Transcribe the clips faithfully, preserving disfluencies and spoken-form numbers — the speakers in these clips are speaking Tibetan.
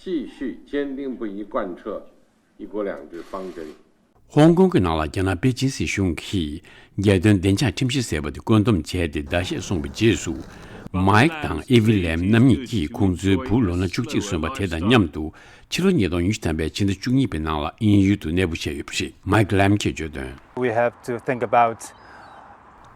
继续坚定不移贯彻一国两制方针。 ཧོང་ཀོང་གི་ནང་ལ་རྒྱ་ནག་པེ་ཅིན་སྲིད་གཞུང་གིས་རྒྱལ་དོན་བདེ་འཇགས་ཁྲིམས་གཞི་ཟེར་བ་དེ་བཀོད་འདོམས་བྱས་ཏེ་ཟླ་ཤས་སོང་བའི་རྗེས་སུ། མའིག་དང་ཨེ་ཝི་ལེམ་རྣམ་གཉིས་ཀྱིས་ཁོང་ཚོའི་བུ་ལོ་ན་བཅུ་གཅིག་སོན་པ་དེ་དང་མཉམ་དུ་ཕྱི་ལོ་ཉིས་སྟོང་ཉི་ཤུ་ཐམ་པའི་ཕྱི་ཟླ་བཅུ་གཉིས་པའི་ནང་ལ་དབྱིན་ཡུལ་དུ་གནས་སྤོ་བྱས་ཡོད་པ་རེད། མའིག་ལེམ་གྱིས་བརྗོད་དོན། We have to think about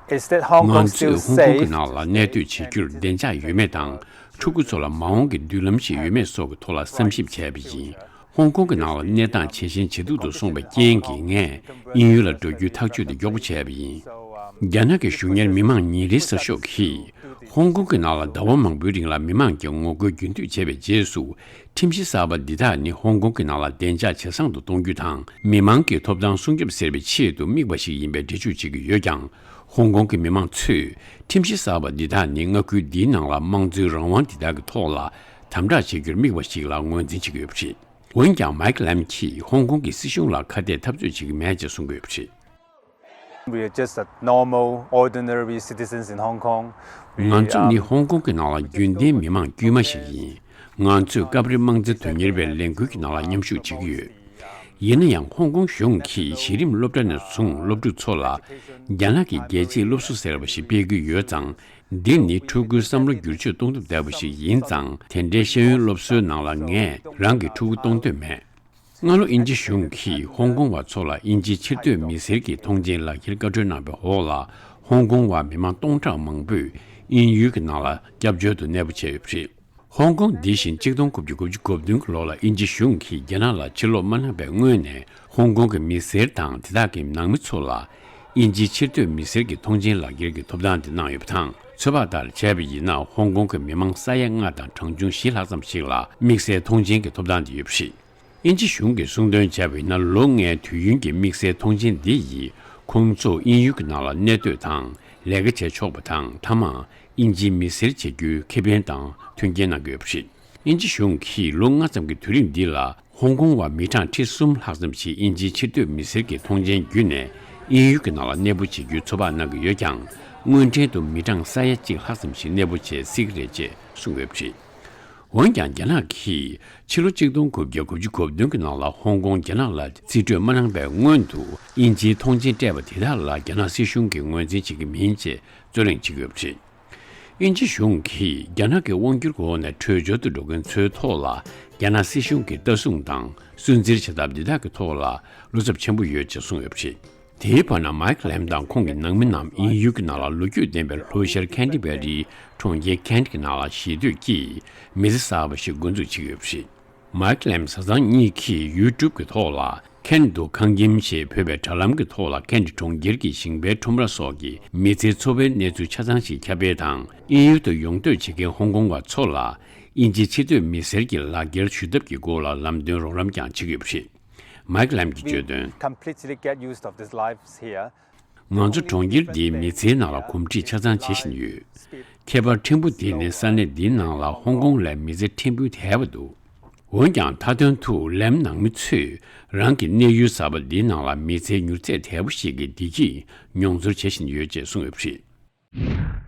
is that Hong Kong ང་ཚོས་ཧོང་ཀོང་གི་ནང་ལ་གནས་སྡོད་བྱེད་རྒྱུར་བདེ་འཇགས་ཡོད་མེད་དང་། ཕྲུ་གུ་ཚོ་ལ་མ་འོངས་ཀྱི་མདུན་ལམ་ཞིག་ཡོད་མེད་སོགས་ཀྱི་ཐོག་ལ་བསམ་ཞིབ་བྱས་པ་ཡིན། ཧོང་ཀོང་གི་ནང་ལ་གནས་སྟངས་ཇེ་ཞན་ཇེ་སྡུག་ཏུ་སོང་བའི་རྐྱེན་གྱིས་ངས་དབྱིན་ཡུལ་ལ་འགྲོ་རྒྱུའི་ཐག་གཅོད་དེ་མགྱོགས་པོ་བྱས་པ་ཡིན། རྒྱ་ནག་གི་གཞུང་གཉེར་མི་མང་ཉིན་རེའི་གསར་ཤོག་གིས་ཧོང་ཀོང་གི་ནང་ལ་ཟླ་བ་མང་པོའི་རིང་ལ་མི་མང་གིས་ངོ་རྒོལ་རྒྱུན་མཐུད་བྱས་པའི་རྗེས་སུ། ཁྲིམས་གཞི་གསར་པ་འདི་དག་ནི་ཧོང་ཀོང་གི་ནང་ལ་བདེ་འཇགས་ཇེ་བཟང་དུ་གཏོང་རྒྱུ་དང་། མི་མང་གི་ཐོབ་ཐང་སྲུང་སྐྱོབ་ཟེར་བའི་ཆེད་དུ་དམིགས་པ་ཞིག་ཡིན་པའི་འགྲེལ་བརྗོད་བྱེད་ཀྱི་ཡོད་ཀྱང་། ཧོང་ཀོང་གི་མི་མང་ཚོས་ཁྲིམས་གཞི་གསར་པ་འདི་དག་ནི་མངའ་ཁུལ་འདིའི་ནང་ལ་དམངས་གཙོའི་རང་དབང་དེ་དག་གི་ཐོག་ལ་དམ་དྲག་བྱེད་རྒྱུར་དམིགས་པ་ཞིག་ལ་ངོས་འཛིན་བྱེད་ཀྱི་ཡོད་པ་རེད། འོན་ཀྱང་མའིག་ལེམ་གྱིས་ཧོང་ཀོང་གི་སྲིད་གཞུང་ལ་ཁ་གཏད་འཐབ་རྩོད་བྱེད་ཀྱི་མེད་ཅེས་གསུང་གི་ཡོད་པ་རེད། We are just a normal, ordinary citizens in Hong Kong. We ང་ཚོ་ནི་are ཧོང་ཀོང་གི་ནང་ལ་རྒྱུན་ལྡན་མི་མང་དཀྱུས་མ་ཞིག་ཡིན། ང་ཚོས་སྐབས་རེ་དམངས་གཙོའི་དོན་གཉེར་བའི་ལས་འགུལ་གྱི་ནང་ལ་མཉམ་ཞུགས་བྱེད་ཀྱི་ཡོད། ཡིན་ན་ཡང་ཧོང་ཀོང་གཞུང་གིས་གཞི་རིམ་སློབ་གྲྭ་ནས་བཟུང་སློབ་ཕྲུག་ཚོ་ལ་རྒྱ་ནག་གི་རྒྱལ་གཅེས་སློབ་གསོ་ཟེར་བ་ཞིག་སྤེལ་གྱི་ཡོད་ཙང་། འདི་ནི་ཕྲུ་གུའི་བསམ་བློ་བསྒྱུར་བཅོས་གཏོང་ཐབས་ལྟ་བུ་ཞིག་ཡིན་ཙང་། དེ་འདྲའི་ཤེས་ཡོན་སློབ་གསོའི་ནང་ལ་ངས་རང་གི་ཕྲུ་གུ་གཏོང་འདོད་མེད། སྔ་ལོ་དབྱིན་ཇི་གཞུང་གིས་ཧོང་ཀོང་བ་ཚོ་ལ་དབྱིན་ཇིའི་ཕྱིར་སྡོད་མི་སེར་གྱི་ཐོངས་མཆན་ལག་འཁྱེར་བཀའ་འཁྲོལ་གནང་བའི་འོག་ལ། ཧོང་ཀོང་བ་མི་མང་སྟོང་ཕྲག་མང་པོས་དབྱིན་ཡུལ་གྱི་ནང་ལ་སྐྱབས་བཅོལ་དུ་གནས་སྤོ་བྱས་ཡོད་པ་རེད། ཧོང་ཀོང་འདི་བཞིན་གཅིག་སྟོང་དགུ་བརྒྱ་དགུ་བཅུ་གོ་བདུན་གྱི་ལོ་ལ་དབྱིན་ཇི་གཞུང་གིས་རྒྱ་ནག་ལ་ཕྱིར་ལོག་མ་གནང་བའི་སྔོན་ནས། ཧོང་ཀོང་གི་མི་སེར་དང་དེ་དག་གི་ནང་མི་ཚོ་ལ། དབྱིན་ཇིའི་ཕྱིར་སྡོད་མི་སེར་གྱི་ཐོངས་མཆན་ལག་འཁྱེར་གྱི་ཐོབ་ཐང་དེ་གནང་ཡོད་པ་དང་། ཚོད་དཔག་ལྟར་བྱས་པ་ཡིན་ན། ཧོང་ཀོང་གི་མི་མང་ས་ཡ་ལྔ་དང་གྲངས་ཆུང་བཞི་ལྷག་ཙམ་ཞིག་ལ་དམིགས་བསལ་ཐོངས་མཆན་གྱི་ཐོབ་ཐང་དེ་ཡོད་པ་རེད། དབྱིན་ཇི་གཞུང་གིས་གསུངས་དོན་བྱས་པ་ཡིན་ན། ལོ་ལྔའི་དུས་ཡུན་གྱི་དམིགས་བསལ་ཐོངས་མཆན་འདི་ཡིས་ཁོང་ཚོ་དབྱིན་ཡུལ་གྱི་ནང་ལ་གནས་སྡོད་དང་ལས་ཀ་བྱེད་ཆོག་པ་དང་། མཐའ་མ་དབྱིན་ཇིའི་མི་སེར་བྱེད་རྒྱུའི་ཁེ་ཕན་དང་མཐུན་རྐྱེན་གནང་གི་ཡོད་པ་རེད། དབྱིན་ཇི་གཞུང་གིས་ལོ་ལྔ་ཙམ་གྱི་དུས་རིང་འདི་ལ་ཧོང་ཀོང་བ་མི་གྲངས་ཁྲི་གསུམ་ལྷག་ཙམ་ཞིག་དབྱིན་ཇིའི་ཕྱིར་སྡོད་མི་སེར་གྱི་ཐོངས་མཆན་བརྒྱུད་ནས་དབྱིན་ཡུལ་གྱི་ནང་ལ་གནས་སྤོ་བྱེད་རྒྱུའི་ཚོད་དཔག་གནང་གི་ཡོད་ཀྱང་། དངོས་འབྲེལ་དུ་མི་གྲངས་ས་ཡ་གཅིག་ལྷག་ཙམ་ཞིག་གནས་སྤོ་བྱེད་སྲིད་ཀྱི་རེད་ཅེས་གསུངས་ཡོད་པ་རེད། འོན་ཀྱང་། རྒྱ་ནག་གིས་ཕྱི་ལོ་གཅིག་སྟོང་དགུ་བརྒྱ་དགུ་བཅུ་གོ་བདུན་གྱི་ནང་ལ་ཧོང་ཀོང་རྒྱ་ནག་ལ་རྩིས་སྤྲོད་མ་གནང་བའི་སྔོན་དུ་དབྱིན་ཇིའི་ཐོངས་མཆན་སྤྲད་པ་དེ་དག་ལ་རྒྱ་ནག་སྲིད་གཞུང་གིས་ངོས་འཛིན་བྱེད་ཀྱི་མིན་ཅེས་རྩོད་གླེང་བྱེད་ཀྱི་ཡོད་པ་རེད། དབྱིན་ཇི་གཞུང་གིས་རྒྱ་ནག་གི་དབང་སྒྱུར་འོག་ནས་བྲོས་བྱོལ་དུ་འགྲོ་མཁན་ཚོའི་ཐོག་ལ་རྒྱ་ནག་སྲིད་གཞུང་གི་ལྟ་སྲུང་དང་སུན་གཙེར་བྱེད་ཐབས་འདི་དག་གི་ཐོག་ལ་བློ་འཚབ་ཆེན་པོ་ཡོད་ཅེས་གསུངས་ཡོད་པ་རེད། དེའི་བར་ན། མའིག་ལེམ་དང་ཁོང་གི་ནང་མི་རྣམས་དབྱིན་ཡུལ་གྱི་ནང་ལ་ལོ་རྒྱུས་ལྡན་པའི་ལྷོ་ཤར་ཁན་ཏི་བེ་རིའི་གྲོང་ཁྱེར་ཁན་ཏི་གི་ནང་ལ་གཞིས་སྡོད་ཀྱིས་མི་ཚེ་གསར་པ་ཞིག་འགོ་འཛུགས་བྱེད་ཀྱི་ཡོད་པ་རེད། མའིག་ལེམ་བཟའ་ཚང་གཉིས་ཀྱིས་ཡུ་ཊུབ་ཀྱི་ཐོག་ལ། ཁན་ཏི་དུ་ཁང་ཁྱིམ་ཞེས་འབོད་པའི་དྲ་ལམ་གྱི་ཐོག་ལ། ཁན་ཏི་གྲོང་ཁྱེར་གྱི་ཞིང་པའི་ཁྲོམ་ར་སོགས་ཀྱི་མི་ཚེའི་འཚོ་བའི་གནས་ཚུལ་ཆ་ཚང་ཞིག་ཁྱབ་སྤེལ་དང་། དབྱིན་ཡུལ་དུ་ཡོང་སྡོད་བྱེད་མཁན་ཧོང་ཀོང་བ་ཚོ་ལ། དབྱིན་ཇིའི་ཕྱིར་སྡོད་མི་སེར་གྱི་ལག་འཁྱེར་ཞུ་ཐབས་ཀྱི་སྐོར་ལ་ལམ་སྟོན་རོགས་རམ་ཀྱང་བྱེད་ཀྱི་ཡོད་པ་རེད། མའིག་ལེམ་གྱིས་བརྗོད་དོན། We completely get used of this lives here. ང་ཚོ་གྲོང་ཁྱེར་འདིའི་མི་ཚེའི་ནང་ལ་གོམས་འདྲིས་ཆ་ཚང་བྱེད་བཞིན་ཡོད། ཁྱད་པར་ཕྲན་བུ་འདི་ནི་ས་གནས་འདིའི་ནང་ལ་ཧོང་ཀོང་ལས་མི་ཚེ་ཕྲན་བུ་དལ་བ་འདུག་འོན་ཀྱང་། མཐའ་དོན་དུ་ལེམ་ནང་མི་ཚོས་རང་གི་གནས་ཡུལ་གསར་པ་འདིའི་ནང་ལ་མི་ཚེའི་མྱུར་ཚད་དལ་པོ་ཞིག་གི་བདེ་སྐྱིད་མྱོང་ཚོར་བྱེད་བཞིན་ཡོད་ཅེས་གསུངས་ཡོད་པ་རེད།